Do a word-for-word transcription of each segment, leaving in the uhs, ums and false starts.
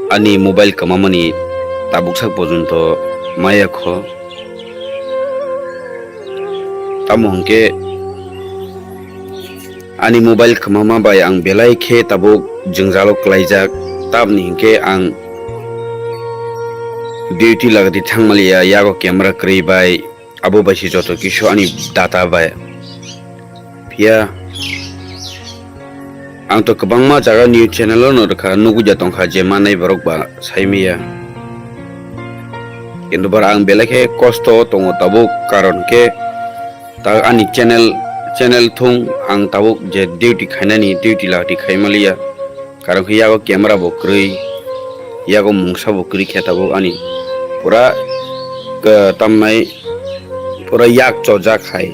Ani mobile kwmamani tabuk sak porjonto maya kho. Tamo hwnkhe ani mobile kwmama bai ang belai khe tabuk jwngjalo kwlaijak. Tamni hwnkhe ang duty lagadi thangmaliya, yago camera kwrwi bai. Abo bai se joto kisu ani data bai. Phiya ang to kwbangma jaga news channel o no rwkha, nugui da tongkha je manai borok ba sai maya. Kintu bar ang belai khe kosto o tongo tabuk, karon khe ta ani channel, channel thung ang tabuk je duty khainani, duty lagadi khai maliya. Karon khe yago camera bo kwrwi, yago mungsa bo kwrwi khe tabuk ani pura, eh, tamnai pura yak chojak hai.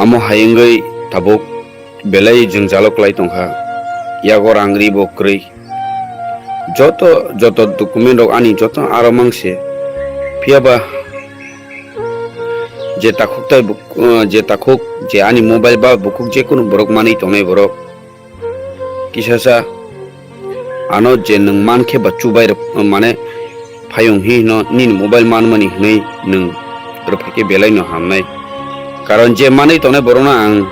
Amo hai wngwi tabuk belai jwngjalo kwlai tongkha. Yago rang ri bo kwrwi. Joto, joto document rok ani joto aro mangse. Phiya ba je takhuk tai buk-, eh, je takhuk je ani mobile ba bukhuk je kunu borok manwi tongnai borok. Kisasa ano je nwng man khe ba chubai rw-, mane phayung hi hino nini mobile manmani hwnwi nwng rwphai khe belai no hamnai. Karon je manwi tongnai borokno ang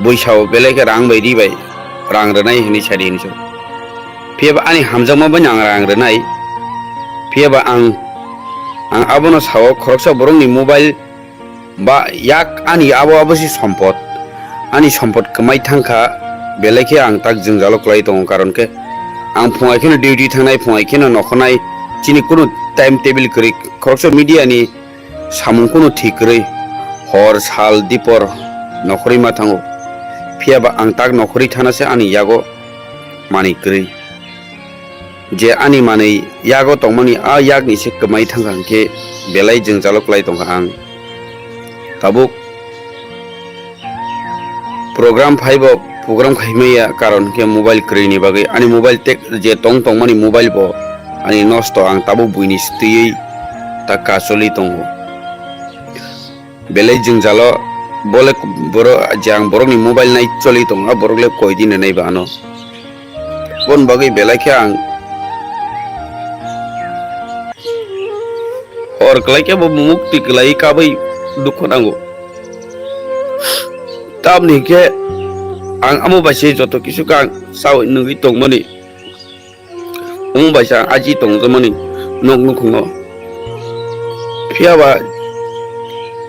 buisao belai khe rang bai ri bai rang rwnai hwnwi sadi hinwi sa. Phiya ba ani hamjakma bai no ang rang rwnai. Phiya ba ang, ang abono sao khoroksa borokni mobile ba yak ani abo abo si sompot. Ani sompot kwmai thangkha, belai khe ang tak jwngjalo kwlai tongo, karon khe ang phungai kheno duty thangnai, phungai kheno nokhornai, chini kunu time table kwrwi. Khoroksa media ni samung kunu thik kwrwi, hor sal dipor nokhorwi ma thango. Phiya ba ang tak nokhorwi thana se ani yago manwi kwrwi. Je ani manwi yago tongmani a yakni se kwmai thangkha hwnkhe belai jwngjalo kwlai tongkha ang. Tabuk program phaibo program khaimaya karon hwnkhe mobile kwrwini bagwi ani mobile tek je tong tongmani mobile bo ani nosto ang tabuk buini stwiwi ta kacholi tongo. Belai jwngjalo bole borok je ang borokni mobile nai choli tongo, a borok le koi din nai ba ano. Bon bagwi belai khe ang hor kwlai khe bo mukti kwlai kabui dukhu nango. Tamni khe ang amo bai se joto kisu khe ang chaui nugui tongmani. Omo bai sa aji tongjakmani nok nukhungo. Phiya ba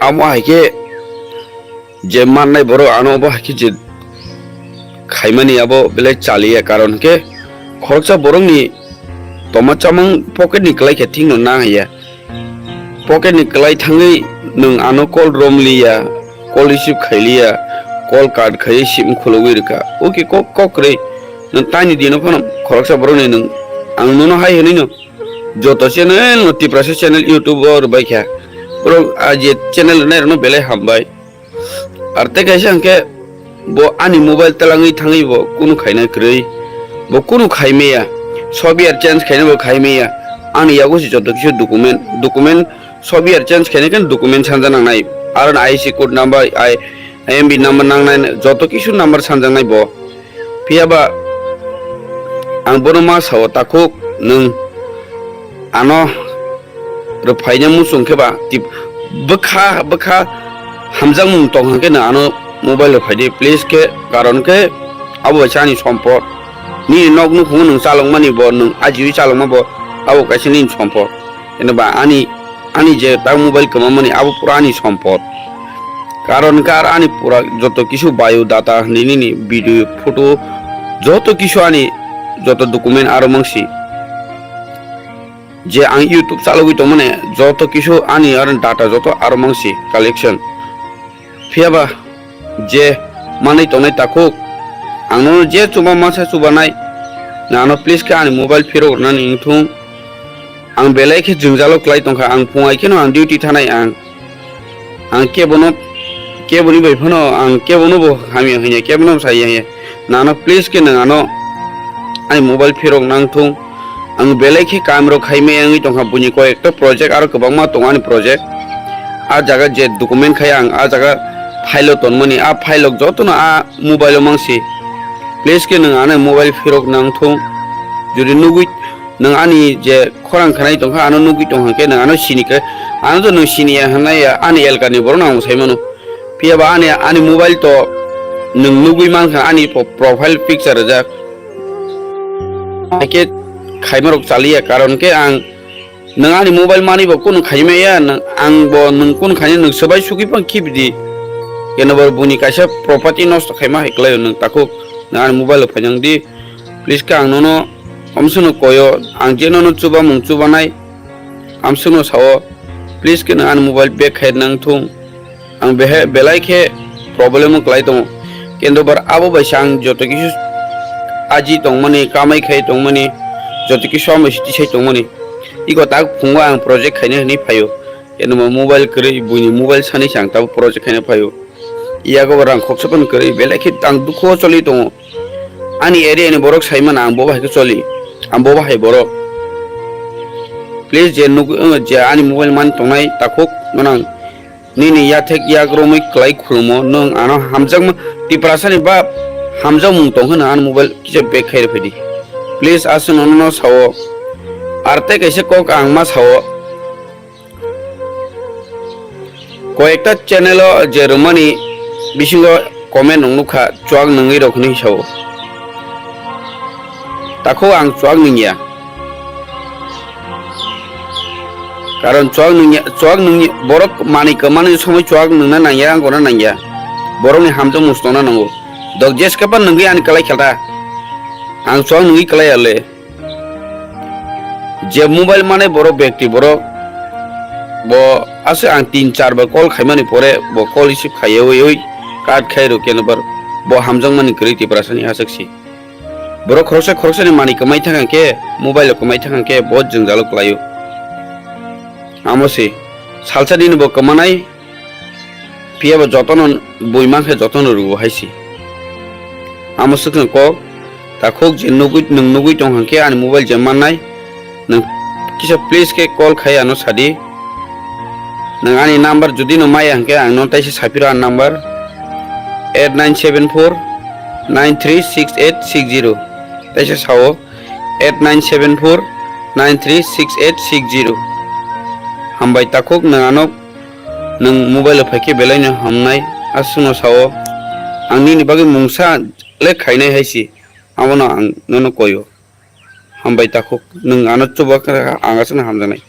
amo hai khe je mannai borok ano obo hai khe je khaimani abo belai chaliya, karon khe khoroksa borokni tongma chamung pocket ni kwlai khe thikno nang ya. Pocket ni kwlai thangwi nwng ano call rom liya, call receive khai liya, call cut khaiwi sim khulugwi rwkha. O khe kok, kok kwrwi. Nwng taini dino phano khoroksa borokni nwng, ang nono hai hwnwi no joto channel no Tiprasa channel YouTube o rwbai kha. Borok a je channel rwnai rokno belai hambai. Ar tei kaisa hwnkhe bo ani mobile twlangwi thangwi bo kunu khaina kwrwi. Bo kunu khai maya. Software change khaina bo khai maya. Ani yago se joto kisa document, document software change khaina khe document sanja nangnai. Aro I C code number, I, I M B number nangnai, joto kisu number sanjaknai bo. Phiya ba ang bono ma sao, takhuk nwng ano rwphaina muchung khe ba tip bwkha bwkha hamjakmung tong hwnkhe nwng ano mobile rwphai di please khe, karon khe abo bai se ani sompot. Nini nok nukhungo nwng chalokmani bo, nwng ajiwi chalokma bo, abo kaisa nini sompot. Hwnba ani, ani je tak mobile kwmamani abo pura ani sompot. Karon khe aro ani pura joto kisu bio data hwnwi nini video, photo, joto kisu ani joto document aro mangsi. Je ang YouTube chalogwi tongmani joto kisu ani aro data joto aro mangsi collection. Phiya ba je manwi tongnai takhuk, ang nono je chuba masa chubanai, nano please khe ani mobile phirok rwnani wngthung. Ang belai khe jwngjalo kwlai tongkha, ang phungai kheno ang duty thanai ang. Ang kebono, keboni bai phano ang kebono bo hamya hanya, kebono bo saya hanya. Nano please khe nwng ano ani mobile phirok nangthung. Ang belai khe kam rok khai maya wngwi tongkha, buini koi ekta project aro kwbangma tongo ani project. A jaga je document khai ang, a jaga file o tonmani, a file rok jotono a mobile o mangsi. Please khe nwng ano mobile phirok nangthung. Jodi nugwi nwng ani je khorang khanai tongkha, ano nugwi tong hwnkhe nwng ano sini khe, ano to nwng sini ya hwnna ya, ani elkani borok no ang sai mano. Phiya ba ani, ani mobile to nwng nugwi mankha, ani po-, profile picture rijak. Hakhe khaimarok chaliya, karon khe ang nwng ani mobile manwi bo kunu khaimaya, nwng, ang bo nwng kunu khaina, nwng swbai sugwi phang khibidi. Keno bo buni kaisa property nosto khaima hai kwlaio nwng takhuk, nwng ani mobile o phainang di. Please khe ang nono omswkno koyo, ang je nono chubamung chubanai, amswkno sao, please khe nwng ani mobile back khai nang thung. Ang behe belai khe problem o kwlai tongo. Kendo bar abo bai se ang joto kisu aji tongmani, kamai khai tongmani, joto kisu amo se tisai tongmani. Iko tak phungo ang project khaina hinwi phaio. Kendo mo mobile kwrwi, buini mobile sani se ang tabo project khaina phaio. Yago bo rang khoksa phano kwrwi, belai khe ang dukho choli tongo. Ani area ni borok sai mano ang bo bahai khe choli, ang bo bahai borok. Please je nuk-, je ani mobile man tongnai takhuk nono ang nini yathek yak romwi kwlai khulumo, nwng ano hamjakma Tiprasani ba hamjakmung tong hwno ani mobile kisa back khai rw phaidi. Please aswk nono sao, ar tei kaisa kok ang ma sao. Koyekta channel o je rwmani bisingo comment rok nukha, chuak nungwi rok hinwi sao. Takhuk ang chuak nungya. Karon chuak nungya, chuak nungya, borok manwi kwmani somoi chuak nungna nangya, ang gona nangya. Borokni hamjakmung tongna nango. Dok jeske pan nungwi ani kwlai khelta. Ang chuak nungwi kwlai ya le. Je mobile mane borok bekti borok bo aswk ang tin char bar call khaimani pore bo call receive khaiyawi wi cut khai rw keno bar bo hamjakmani kwrwi Tiprasani aswk si. Borok khoroksa khoroksani manwi kwmai thang khe mobile o kwmai thang khe bo jwngjalo kwlaio. Amo se salsa nini bo kwmanai. Phiya bo jotono bui mankhe jotono rwo hai se. Amo swkang kok, takhuk je nugwi, nwng nugwi tong hwnkhe ani mobile je mannai, nwng kisa please khe call khai ano sadi. Nwng ani number jodi no maya hwnkhe ang no taisa saphiro ani number eight nine seven four nine three six eight six zero. Taisa sao eight nine seven four nine three six eight six zero. Hambai takhuk nwng ano Nwng mobile o phaikhe belaino hamnai, aswkno sao, ang nini bagwi mungsa le khainai hai se, abono ang nono koio. Hambai takhuk, nwng ano chuba kha, ang aswkno hamjaknai.